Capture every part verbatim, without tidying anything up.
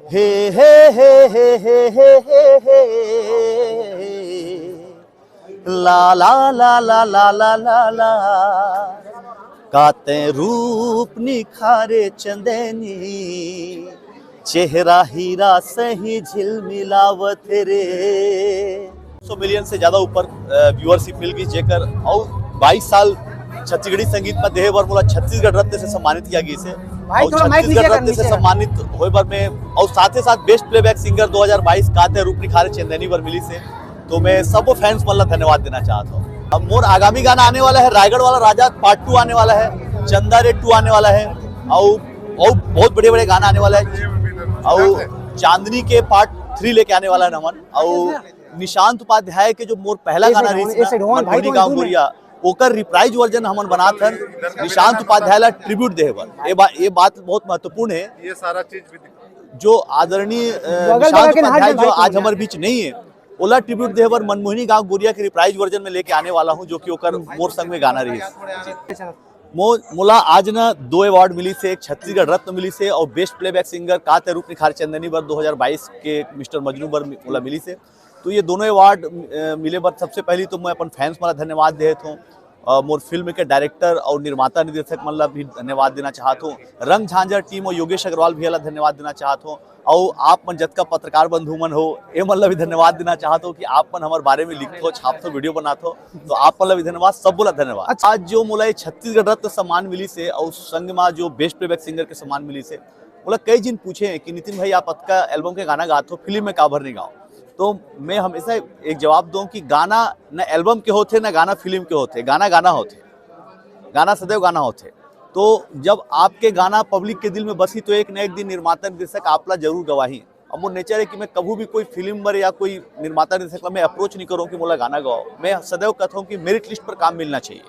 हे हे हे हे हे हे हे हे। ला ला ला ला ला ला ला ला। काते रूप निखारे चंदेनी, चेहरा हीरा सही झिलमिलावत रे। सौ मिलियन से ज्यादा ऊपर व्यूअरशिप मिल गई जेकर, और बाईस साल छत्तीसगढ़ी संगीत में देहे बर मोला छत्तीसगढ़ रत्न से सम्मानित किया गया से। भाई, और थोड़ा माइक नीचे छत्तीसगढ़ कर, रत्न नीचे से कर। सम्मानित होए बर में, और साथ ही साथ बेस्ट प्लेबैक सिंगर दो हज़ार बाईस काते रूप निखारे चंदेनी बर मिली से। तो मैं सबो फैंस मन ला धन्यवाद देना चाहता हूँ। अब मोर आगामी गाना आने वाला है, रायगढ़ वाला राजा पार्ट टू आने वाला है, चंदा रे टू आने वाला है, और, और बहुत बड़े बड़े गाना आने वाला है, और चांदनी के पार्ट थ्री लेके आने वाला है नमन, और निशांत उपाध्याय के जो मोर पहला गाना रही ना, मनमोहनी गाँव गोरिया, ओकर रिप्राइज वर्जन हमन बनात हन निशांत उपाध्याय ला ट्रिब्यूट देहे बर। ये बा-, ये बात बहुत महत्वपूर्ण है। ये सारा चीज भी दिखा। जो आदरणीय, अ, निशांत उपाध्याय जो आज हमारे बीच नहीं है, ओला ट्रिब्यूट देहे बर मनमोहनी गाँव गोरिया के रिप्राइज वर्जन में लेके आने वाला हूँ, जो कि ओकर मोर संग में गाना रही। मो-, मोला आज ना दो अवार्ड मिली से, एक छत्तीसगढ़ रत्न मिली से और बेस्ट प्लेबैक सिंगर काते रूप निखार चंदेनी बर दो हज़ार बाईस के मिस्टर मजनू बर मि-, मोला मिली से। तो ये दोनों अवार्ड, अ, मिले बर सबसे पहली तो मैं अपन फैंस मन ला धन्यवाद देत हूँ। अ, मोर फिल्म के डायरेक्टर और निर्माता निर्देशक मन ला भी धन्यवाद देना चाहत हूँ। रंग झांझर टीम और योगेश अग्रवाल भैया ला धन्यवाद देना चाहत हूँ। और आप मन जतका पत्रकार बंधु मन हो, ए मन ला भी धन्यवाद देना चाहत हूँ कि आप मन हमर बारे में लिखथो, छापथो, वीडियो बनाथो, तो आप मन ला भी धन्यवाद, सबो ला धन्यवाद। अच्छा। आज जो मोला ये छत्तीसगढ़ रत्न सम्मान मिली से और संग मा जो बेस्ट प्लेबैक सिंगर के सम्मान मिली से, मोला कई झिन पूछे हैं कि नितिन भाई, आप अतका एल्बम के गाना गात हो, फिल्म में काबर नहीं गाओ? तो मैं हमेशा एक जवाब दूं कि गाना न एल्बम के होथे, न गाना फिल्म के होथे, गाना गाना होथे, गाना सदैव गाना होथे। तो जब आपके गाना पब्लिक के दिल में बसी, तो एक न एक दिन निर्माता निर्देशक आपला जरूर गवाही। अब वो नेचर है कि मैं कभी भी कोई फिल्म बर या कोई निर्माता निर्देशक ला मैं अप्रोच नहीं करूँ कि मोला गाना गाओ। मैं सदैव कहता हूँ कि मेरिट लिस्ट पर काम मिलना चाहिए।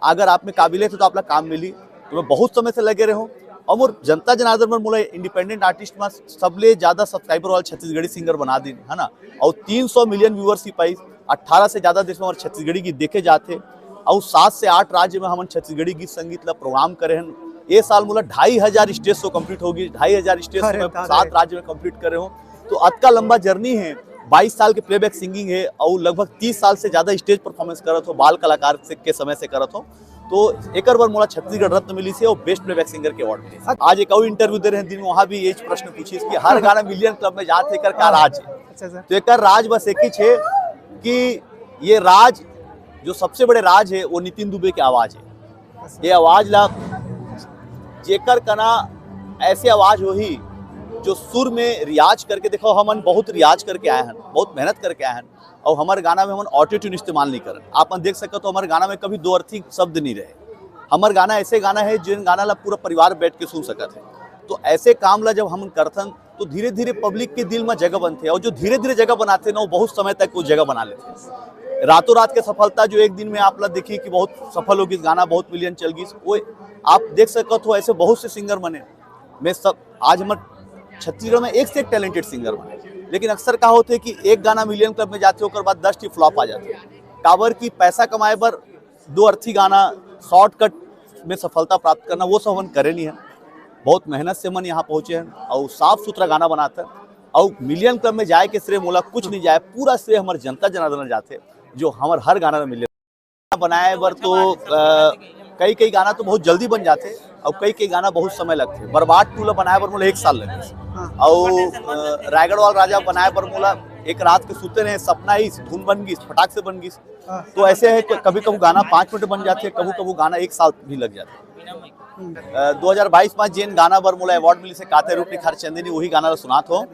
अगर आप में काबिलियत है तो आपला काम मिली। तो मैं बहुत समय से लगे रहे हूँ और मोर जनता जनार्दन मन मोला इंडिपेंडेंट आर्टिस्ट में सबले ज्यादा सब्सक्राइबर वाला छत्तीसगढ़ी सिंगर बना दिन, है ना? और तीन सौ मिलियन व्यूअरशिप आई, अठारह से ज्यादा देश में हमारे छत्तीसगढ़ी गीत देखे जाते हैं और सात से आठ राज्य में हमन छत्तीसगढ़ी गीत संगीत ला प्रोग्राम करे हैं। ये साल मोला ढाई हजार स्टेज शो कंप्लीट होगी, ढाई हजार स्टेज शो अरे मैं दादा सात रे। राज्य में कंप्लीट करे हूँ। तो अतका लंबा जर्नी है, बाईस साल के प्लेबैक सिंगिंग है और लगभग तीस साल से ज्यादा स्टेज परफॉर्मेंस करत हो, बाल कलाकार से, के समय से करत हो। तो एकर बर मोला छत्तीसगढ़ रत्न मिली से और बेस्ट प्लेबैक सिंगर के अवार्ड मिली से। आज एक और इंटरव्यू दे रहे हैं दिन में, वहां भी ये प्रश्न पूछिस कि हर गाना मिलियन क्लब में जात है, एकर का राज है? अच्छा सर। तो एकर राज बस एक ही छे कि ये राज, जो सबसे बड़े राज है, वो नितिन दुबे के आवाज है। ये आवाज ला जेकर कना ऐसे आवाज होही जो सुर में रियाज करके, देखो हमन बहुत रियाज करके आए हैं, बहुत मेहनत करके आए हैं और हमारे गाना में हमन ऑटो ट्यून इस्तेमाल नहीं करन। आप मन देख सकत हो हमारे गाना में कभी दो अर्थी शब्द नहीं रहे। हमारे गाना ऐसे गाना है जिन गाना ला पूरा परिवार बैठ के सुन सकत है। तो ऐसे काम ला जब हम करथन तो धीरे धीरे पब्लिक के दिल में जगह बनथे और जो धीरे धीरे जगह बनाथे ना, वो बहुत समय तक वो जगह बना लेथे। रातों रात के सफलता जो एक दिन में आप ला देखी कि बहुत सफल हो गई गाना, बहुत मिलियन चल गई, वो आप देख सकत हो। ऐसे बहुत से सिंगर बने, मैं सब आज हमर छत्तीसगढ़ में एक से एक टैलेंटेड सिंगर बने, लेकिन अक्सर का होथे कि एक गाना मिलियन क्लब में जाथे, ओकर बाद दस ठी फ्लॉप आ जाथे। काबर कि पैसा कमाए बर दो अर्थी गाना शॉर्टकट में सफलता प्राप्त करना, वो सब हमन करे नहीं है। बहुत मेहनत से हमन यहाँ पहुँचे हैं और साफ सुथरा गाना बनाते हैं और मिलियन क्लब में जाए के श्रेय मोला कुछ नहीं जाए, पूरा श्रेय हमारे जनता जनार्दन जाते, जो हमारे हर गाना में मिले। बनाए बर तो, अ, कई कई गाना तो बहुत जल्दी बन जाते और कई कई गाना बहुत समय लगते। बर्बाद टू ला बनाए बर मोला एक साल लगे। हाँ। और, अ, रायगढ़ वाला राजा बनाए बर मोला एक रात के सुते रहे, सपना ही धुन बन गई, फटाक से बन गई। हाँ। तो ऐसे है कि कभी कभी गाना पाँच मिनट बन जाते, कभी कभी गाना एक साल भी लग जाते। हम्म। अ, दो हज़ार बाईस में जेन गाना बर मोला अवार्ड मिली से काते रूप निखार चंदेनी, वही गाना ला सुनात हो।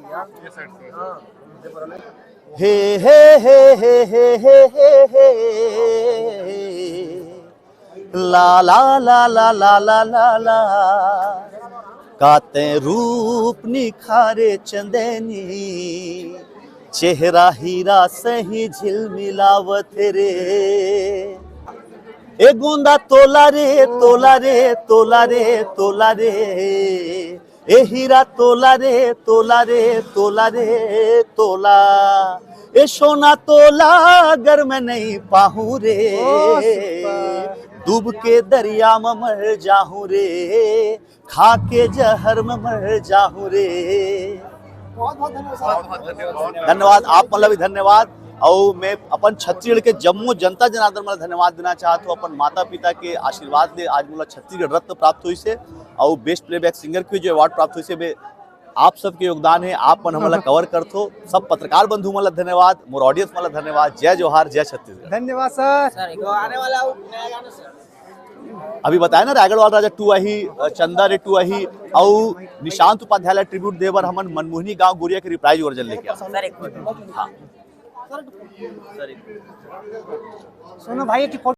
हे हे हे हे हे हे हे। ला ला ला ला ला ला ला ला। काते रूप निखारे चंदेनी, चेहरा हीरा सही झिलमिलावत रे। ए गोंदा तोला रे, तोला रे, तोला रे, तोला रे। ए हीरा तोला रे, तोला रे, तोला रे, तोला। ए सोना तोला, अगर मैं नहीं पाहूं रे, ओ, सुपर। डूब के दरिया में मर जाहूं रे, खा के जहर में मर जाहूं रे। धन्यवाद, आप मन ला भी धन्यवाद। अउ मैं अपन छत्तीसगढ़ के जम्मो जनता जनार्दन मन ला धन्यवाद देना चाहत हूँ, अपन माता पिता के आशीर्वाद ले आज मोला छत्तीसगढ़ रत्न प्राप्त होइस हे, अउ बेस्ट प्लेबैक सिंगर के जो अवार्ड प्राप्त होइस हे, मैं आप सबके योगदान हे, आप मन हमन ला कवर करथो। सब पत्रकार बंधु मन ला धन्यवाद, मोर ऑडियंस मन ला धन्यवाद। जय जोहार, जय छत्तीसगढ़। धन्यवाद सर। सर, एक बार आने वाला हूँ, नया गाना सर। अभी बताए ना, रायगढ़ वाला राजा टू आही, अ, चंदा रे टू आही, अउ निशांत उपाध्याय ला ट्रिब्यूट दे बर हमन मनमोहनी गांव गुरिया के रिप्राइज वर्जन लेके आए। सर, एक मिनट। सोनू भाई की फोटो